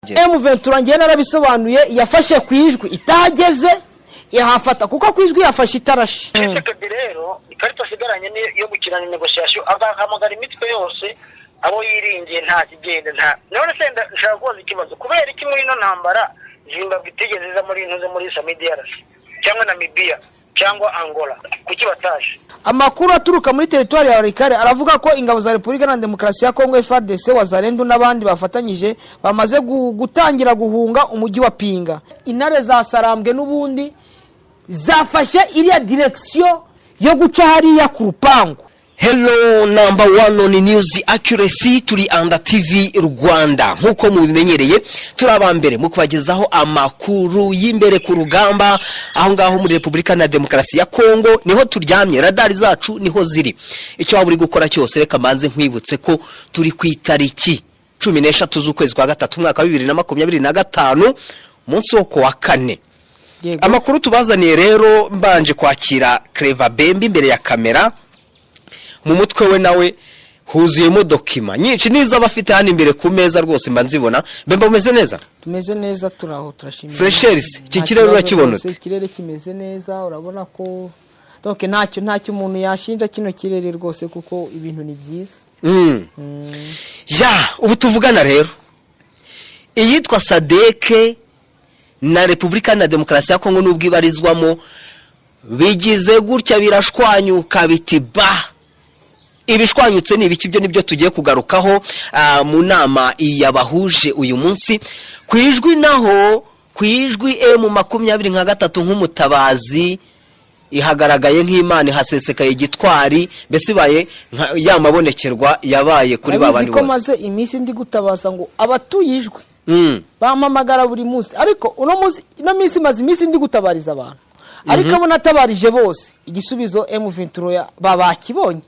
M23 ngiye narabisobanuye, yafashe ku Ijwi itageze yahafata kuko ku Ijwi yafashe itarashi. Tshisekedi rero ikarita asigaranye yo gukina négociation, agahamagara imitwe yose abo yiringiye, nta kigenda nta. None se nshaka kubaza ikibazo: kubera iki muri ino ntambara Zimbabwe itigeze iza muri ntuze, muri SAMIDRC, cyangwa Namibia, cyangwa Angola? Kuki bataje? Amakuru aturuka muri teritwari ya Walikale aravuga ko ingabo za Repubulika Iharanira Demokarasi ya Kongo, FARDC, Wazalendo n'abandi bafatanyije bamaze gutangira guhunga umujyi wa Pinga. Intare za Sarambwe n'ubundi zafashe iriya direction yo guca hariya ku rupangu. Hello, number one on news accuracy, turi Anda TV Rwanda. Nk'uko mubimenyereye, turi abambere mu kubagezaho amakuru y'imbere ku rugamba aho ngaho muri Repubulika na Demokarasi ya Kongo. Niho turyamye, radari zacu niho ziri. Icyo waba uri gukora cyose, reka manze nkwibutse ko turi ku itariki 13 z'ukwezi kwa gatatu, umwaka wa 2025, umunsi wo kuwa kane. Amakuru tubazaniye rero, mbanje kwakira Clever Bembe imbere ya kamera. Mu mutwe we nawe huzuyemo document nyinshi nizo aba afite hano imbere ku meza, rwose mba nzibona. Bemba, umeze neza? Tumeze neza, turaho, turashimira. Freshers, iki Nta kirere kibazo urakibona rwose, ute? Ikirere kimeze neza, urabona ko donc ntacyo umuntu yashinja kino kirere rwose, kuko ibintu ni byiza. Ya, ubu tuvugana rero, iyitwa SADC na Repubulika na Demokarasi ya Kongo n'ubwo ibarizwamo, bigize gutya birashwanyuka biti ba. Ibishwanyutse ni ibiki? Byo nibyo tugiye kugarukaho mu nama yabahuje uyu munsi. Ku Ijwi naho, ku Ijwi M23 nk'umutabazi ihagaragaye nk'Imana, ihasesekaye gitwari, mbese ibaye nka ya mabonekerwa yabaye kuri ba Urabizi bandi ko bose. Maze iminsi ndi gutabaza ngo abatuye Ijwi bampamagara buri munsi, ariko uno munsi, ino minsi maze iminsi ndi gutabariza abantu, ariko abo natabarije bose igisubizo M23 bakibonye.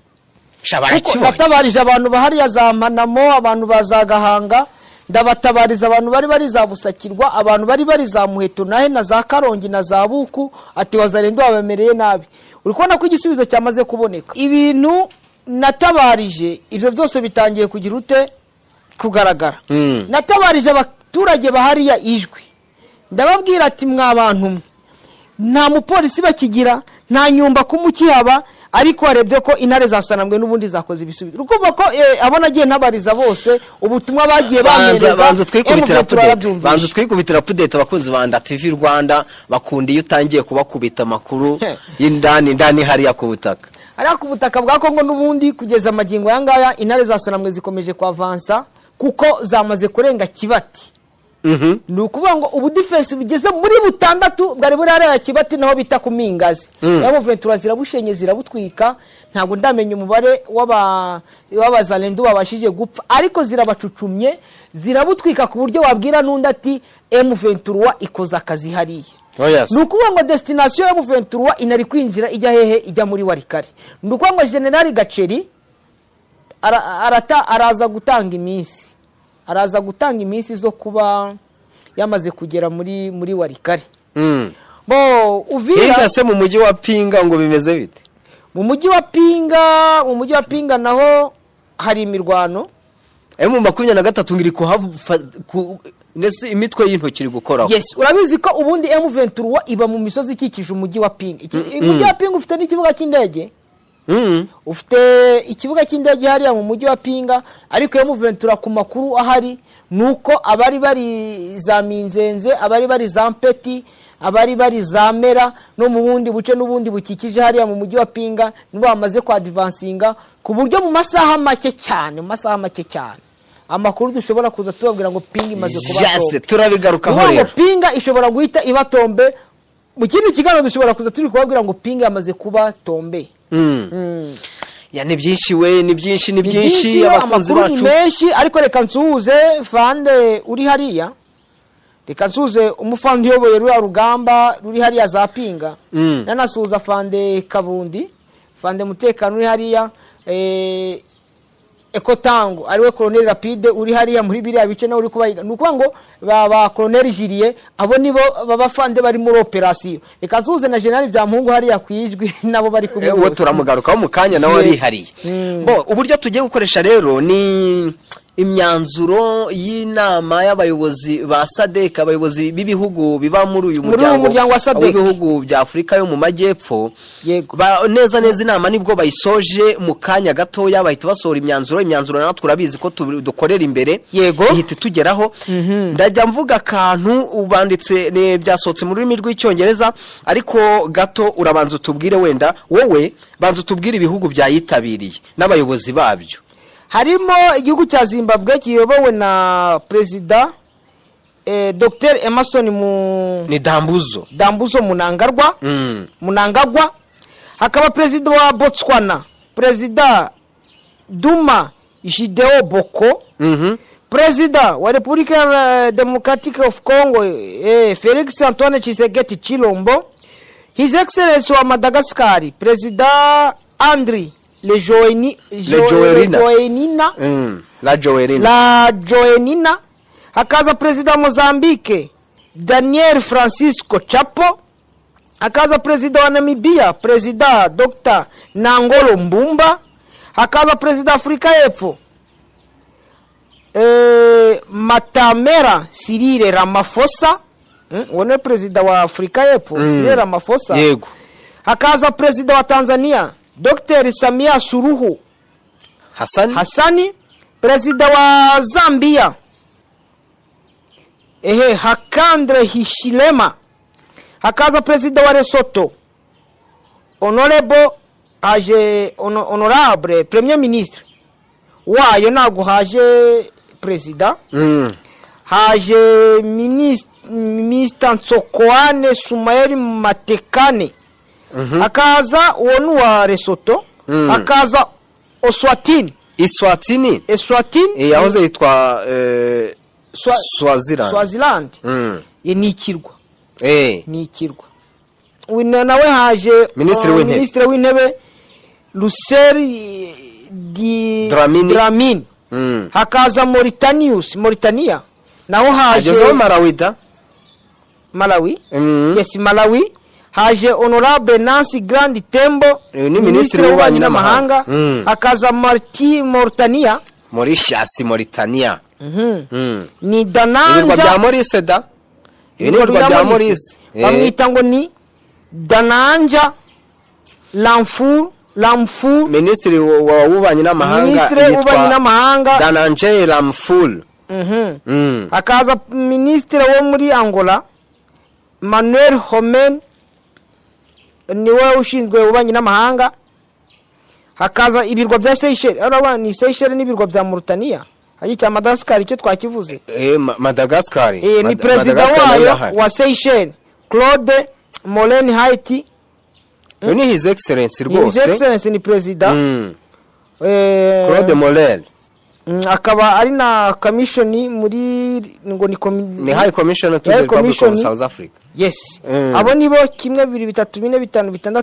Sha, Kuko barakibonye. natabarije abantu bahariya za Manamo, abantu ba za Gahanga, ndabatabariza, abantu bari za Busakirwa, abantu bari za Muheto nahe na za Karongi na za Buku, ati Wazalendo babamereye nabi. Uri kubona ko igisubizo cyamaze kuboneka. Ibintu natabarije ibyo byose bitangiye kugira ute kugaragara. Natabarije abaturage bahariya Ijwi, ndababwira ati: "Mwa bantu mwe, nta mupolisi bakigira, nta nyumba kumukihaba." Ariko warebye ko intare zasanambwe n'ubundi zakoze ibisubizo. Urukumva ko abo nagiye ntabariza bose, ubutumwa bagiye Banza bampereza, banza twikubitira M23 update. yarabyumvise. Banza twikubitira update. Abakunzi ba Anda TV Rwanda bakunda iyo utangiye kubakubita amakuru y'indani indani hariya ku butaka. Hariya ku butaka bwa Kongo n'ubundi, kugeza amagingo aya ngaya, intare za Sanambwe zikomeje kwavansa kuko zamaze kurenga Kibati. Ni ukuvuga ngo ubu defense bugeze muri butandatu bwari buri hariya Kibati, naho bita ku Mingazi, M23 zirabushenye, zirabutwika. Ntabwo ndamenya umubare w'abazalendu babashije gupfa, ariko zirabacucumye, zirabutwika ku buryo wabwira n'undi ati M23 ikoze akazi hariya. Oh yes. Ni ukuvuga ngo destination ya M23 inari kwinjira ijya hehe? Ijya muri Walikale. Ni ukuvuga ngo General Gaceri araza gutanga iminsi, araza gutanga iminsi zo kuba yamaze kugera muri Walikale. Bo Uvira. Hirya se mu mujyi wa Pinga ngo bimeze bite? Mu mujyi wa Pinga naho hari imirwano. M23 ngo iri kuhava ndetse imitwe y'intoki iri gukoraho. Yes, urabizi ko ubundi M23 iba mu misozi ikikije umujyi wa Pinga. Umujyi wa Pinga ufite n'ikibuga cy'indege. Ufite ikibuga cy'indege hariya mu mujyi wa Pinga, ariko M23 ku makuru ahari ni uko abari bari za Minzenze, abari bari za Mpeti, abari bari za Mera no mu bundi buce n'ubundi bukikije hariya mu mujyi wa Pinga nibo bamaze kwadivansinga, ku buryo mu masaha make cyane, mu masaha make cyane, amakuru dushobora kuza tubabwira ngo Pinga imaze kuba Jase tombe. Turabigarukaho. Kuvuga ngo Rero Pinga ishobora guhita iba tombe. Mu kindi kiganiro dushobora kuza turi kubabwira ngo Pinga yamaze kuba tombe. Ya, ni byinshi we, ni byinshi, ni Ni byinshi. byinshi, Abakunzi amakuru ni bacu menshi, ariko reka nsuhuze fande uri hariya, reka nsuhuze umufande uyoboye ruriya rugamba ruri hariya za Pinga. Nanasuhuza fande Kabundi, fande mutekano uri hariya Ekotango, ariwe Colonel Rapide uri hariya muri biriya bice nawe uri kubahiga. Ni ukuvuga ngo ba Colonel Julie, abo nibo babafande bari muri operation. Reka nsuhuze na General Byamuhungu hariya ku Ijwi, nabo bari kumwe Uwo bose. turamugarukaho mu kanya, nawe arihariye. Bo uburyo tugiye gukoresha rero ni Imyanzuro y'inama y'abayobozi ba SADC, abayobozi b'ibihugu biba muri uyu muryango wa SADC w'ibihugu bya Afurika yo mu Majyepfo. Yego. Neza neza inama nibwo bayisoje mu kanya gatoya, bahita basohora imyanzuro. Imyanzuro natwe urabizi ko dukorera imbere. Yego. Ihita tugeraho. Ndajya mvuga akantu ubanditse, byasohotse mu rurimi rw'Icyongereza, ariko gato urabanza utubwire, wenda wowe banza utubwire ibihugu byayitabiriye n'abayobozi babyo. Harimo igihugu cya Zimbabwe kiyobowe na Perezida Dr Emerson ni Dambuzo Dambuzo Mnangagwa. Mnangagwa. Hakaba Perezida wa Botswana, Perezida Duma Gideo Boko. Perezida wa Repubulika Democratic of Congo, Felix Antoine Tshisekedi Chilombo. His Excellency wa Madagascar, Perezida Andry Lejoelina. Rajoelina. Hakaza Perezida wa Mozambique, Daniel Francisco Chapo. Hakaza Perezida wa Namibia, Perezida Dr Nangolo Mbumba. Hakaza Perezida Afrika y'Epfo, Matamera Cyril Ramaphosa. Uwo ni Perezida wa Afrika y'Epfo, Cyril Ramaphosa. Yego. Hakaza Perezida wa Tanzania, Dr Samia Suluhu Hassani. Perezida wa Zambia, Hakainde Hichilema. Hakaza Perezida wa Lesotho, honorable Premier Ministre wayo, ntabwo haje Perezida, haje Minisita Ntsokoane Sumaeli Matekane. Hakaza uwo ni uwa Lesotho. Hakaza Oswatini. Iswatini. Eswatini yahoze yitwa Swaziland. Swaziland. Ni ikirwa. Ni ikirwa. Nawe haje Minisitiri w'Intebe Ruseri Dlamini. Hakaza Mauritania. Naho haje Malawi da. Malawi. Yes, Malawi. Haje Honorable Nancy Grand Tembo, ni Minisitiri w'Ububanyi n'Amahanga. Hakaza Mauritania. Mauritius, Mauritania. Ni Dananja. Ibirwa bya Maurice da. Ibi ni ibirwa bya Maurice. Bamwita ngo ni Dananja Lamfou. Minisitiri w'Ububanyi n'Amahanga yitwa Dananja Lamfou. Hakaza Minisitiri wo muri Angola, Manuel Homen, niwe ushinzwe ububanyi n'amahanga. Hakaza ibirwa bya Seychelles, araba ni Seychelles n'ibirwa bya Mauritania. Hari cya Madagascar icyo twakivuze. Madagascar. Ni Perezida wayo wa Seychelles, Claude Molen Haiti. Ni His Excellency rwose. His Excellency ni Perezida. Claude Molen. Akaba ari na commission muri ngo ni High Commissioner to the Republic of South Africa. Yes. Abo nibo 1 2 3 4 5 6 7 7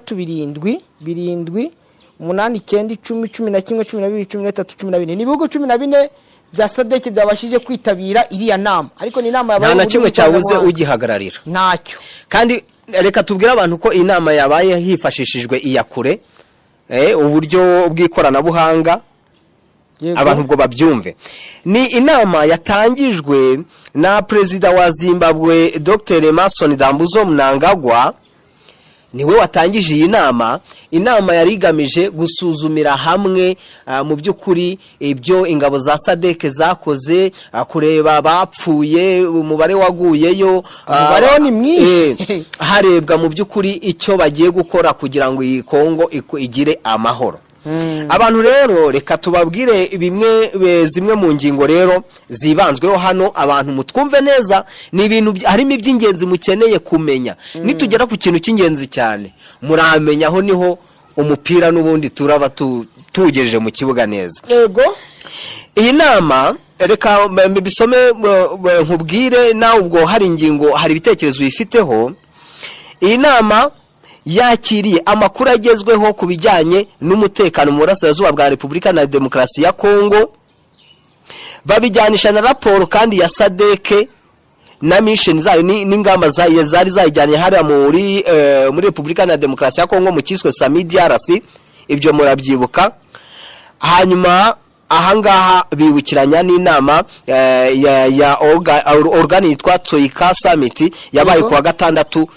8 9 10 11 12 13 14. Ni ibihugu 14 bya SADC byabashije kwitabira iriya nama, ariko ni inama yabaye nta na kimwe cyabuze ugihagararira ntacyo. Kandi reka tubwire abantu ko inama yabaye hifashishijwe iyakure, uburyo bw'ikoranabuhanga, abantu ubwo babyumve. Ni inama yatangijwe na Perezida wa Zimbabwe Dr Emerson Dambuzo Mnangagwa, niwe watangije iyi nama. Inama yari igamije gusuzumira hamwe mu by'ukuri ibyo ingabo za SADC zakoze, kureba bapfuye, umubare waguyeyo, umubare ni mwinshi, harebwa mu by'ukuri icyo bagiye gukora kugira ngo iyi Kongo igire amahoro. Abantu rero reka tubabwire zimwe mu ngingo rero zibanzweho hano, abantu mutwumve neza, ni ibintu harimo iby'ingenzi mukeneye kumenya. Nitugera ku kintu cy'ingenzi cyane muramenya aho niho umupira n'ubundi turaba tugejeje mu kibuga neza. Yego. Iyi nama reka mbisome nkubwire nawe ubwo hari ingingo, hari ibitekerezo uyifiteho. Iyi nama yakiriye amakuru agezweho ku bijyanye n'umutekano mu burasirazuba bwa Repubulika na Demokarasi ya Kongo, babijyanisha na raporo kandi ya SADC na mission zayo n'ingamba zari zayijyanye hariya muri Repubulika na Demokarasi ya Kongo mu kiswe SAMIDRC, ibyo murabyibuka. Hanyuma Ahangaha bibukiranya n'inama ya organe yitwa Troika Summit yabaye kuwa gatandatu,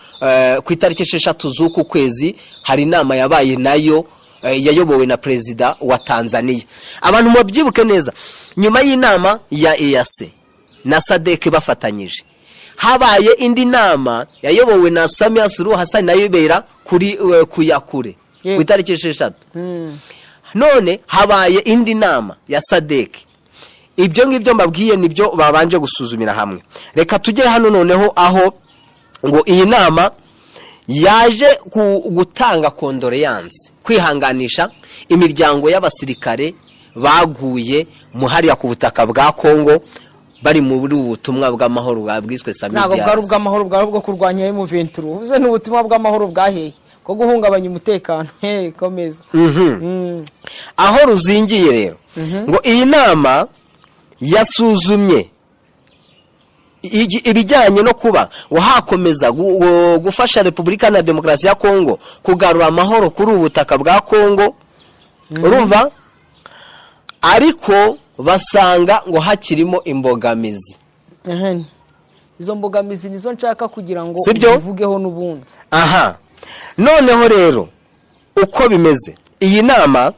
ku itariki 6 z'uku kwezi. Hari inama yabaye nayo yayobowe na perezida wa Tanzania. Abantu mubyibuke neza, nyuma y'inama ya EAC na SADC bafatanyije, habaye indi nama yayobowe na Samia Suluhu Hassan, nayo ibera kuri kuyakure ku itariki 6. None habaye indi nama ya SADC. Ibyo ngibyo mbabwiye nibyo babanje gusuzumira hamwe. Reka tujye hano noneho aho ngo iyi nama yaje gutanga condoléance, kwihanganisha imiryango y'abasirikare baguye muhariya ku butaka bwa Kongo bari muri ubu butumwa bw'amahoro bwiswe SAMIDRC. Ntabwo bwari ubw'amahoro, bwari ubwo kurwanya M23. Uvuze n'ubutumwa bw'amahoro bwaheye ko guhungabanya umutekano. Komeza. Aho ruzingiye rero, ngo iyi nama yasuzumye ibijyanye no kuba hakomeza gufasha Repubulika na Demokarasi ya Kongo kugarura amahoro kuri ubu butaka bwa Kongo. Urumva, ariko basanga ngo hakirimo imbogamizi. Izo mbogamizi nizo nshaka kugira ngo uvugeho n'ubundi. Aha noneho rero uko bimeze, iyi nama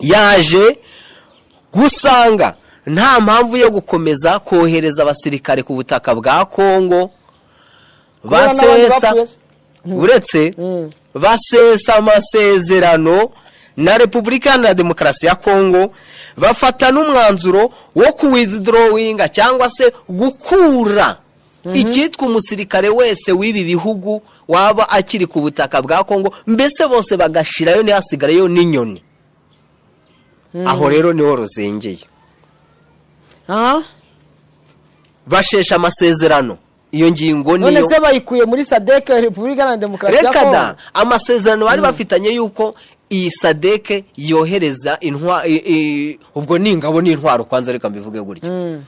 yaje gusanga nta mpamvu yo gukomeza kohereza abasirikare ku butaka bwa Kongo, basesa uretse basesa amasezerano na Repubulika na Demokarasi ya Kongo, bafata n'umwanzuro wo kuwithdrawinga cyangwa se gukura icyitwa umusirikare wese w'ibi bihugu waba akiri ku butaka bwa Kongo, mbese bose bagashirayo ntihasigareyo n'inyoni. Aho rero niho ruzingiye. Bashesha amasezerano. Iyo ngingo niyo. None se bayikuye muri SADC, Repubulika na Demokarasi ya Kongo? Reka da, amasezerano bari bafitanye yuko iyi SADC yohereza ubwo ni ingabo n'intwaro, kwanza reka mbivuge gutya.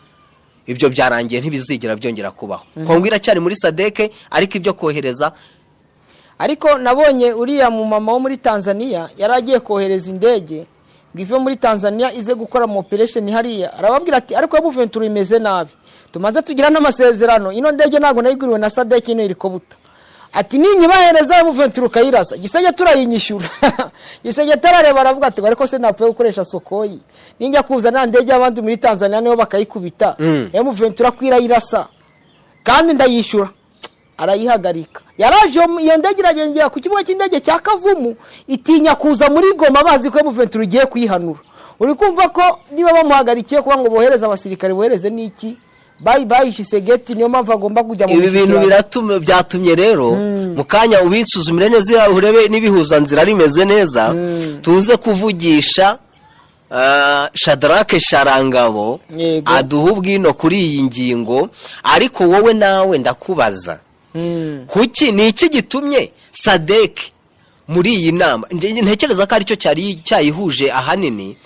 Ibyo byarangiye ntibizigera byongera kubaho. Kongo iracyari muri SADC, ariko ibyo kohereza. Ariko nabonye uriya mu mama wo muri Tanzania yaragiye kohereza indege ngo ive muri Tanzania ize gukora mu operation hariya. Arababwira ati ariko M23 imeze nabi, tumaze tugira n'amasezerano, ino ndege ntago nayiguriwe na SADC, ino irikobuta. Ati ninyibahereza M23 kayirasa gisajya turayinyishyura. Gisajya tarareba aravuga ati ariko se napfuye gukoresha sokoyi, ninjya kuzana ndege abandi muri Tanzania niho bakayikubita, M23 kwirayirasa kandi ndayishyura. Arayihagarika. Yaraje iyo ndege iragengera ku kibuga cy'indege cya Kavumu, itinya kuza muri Goma bazi ko M23 igiye kuyihanura. Uri kumva ko niba bamuhagarikiye kuba ngo bohereza abasirikare bohereze niki, bye bye Tshisekedi, niyo mpamvu agomba kujya mu ibi bintu biratume byatumye rero mukanya ubitsuzumire neza urebe nibihuza nzira rimeze neza. Tuze kuvugisha Shadrake Sharangabo aduha ubwino kuri iyi ngingo. Ariko wowe nawe ndakubaza, kuki ni iki gitumye SADC muri iyi nama, ntekereza ko aricyo cyari cyayihuje ahanini,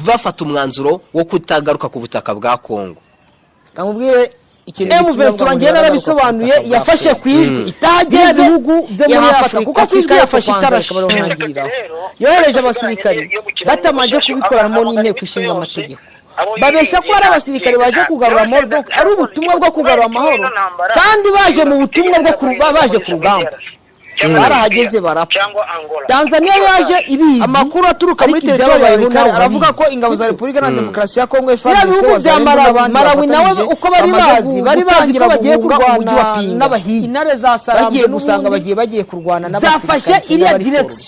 bafata umwanzuro wo kutagaruka ku butaka bwa Kongo? Kamubwire ikintu M23 ngiye narabisobanuye, yafashe ku ijwi itageze bihugu byo muri Afrika, kuko ku ijwi yafashe itarashe yohereje abasirikare batamanje kubikoramo n'inteko ishinga amategeko, babeshya ko ari abasirikare baje kugarura amahoro, donc ari ubutumwa bwo kugarura amahoro, kandi baje mu butumwa bwo baje ku rugamba. Barahageze barapfa. Tanzania yaje ibizi. Amakuru aturuka muri territoire ya Walikale aravuga ko ingabo za Repubulika na Demokarasi ya Kongo FARDC wazalendo Malawi nawe uko bari bazi ko bagiye kurwana n'abahigi, intare za Sarambwe bagiye gusanga bagiye kurwana n'abasirikare, zafashe iriya direction.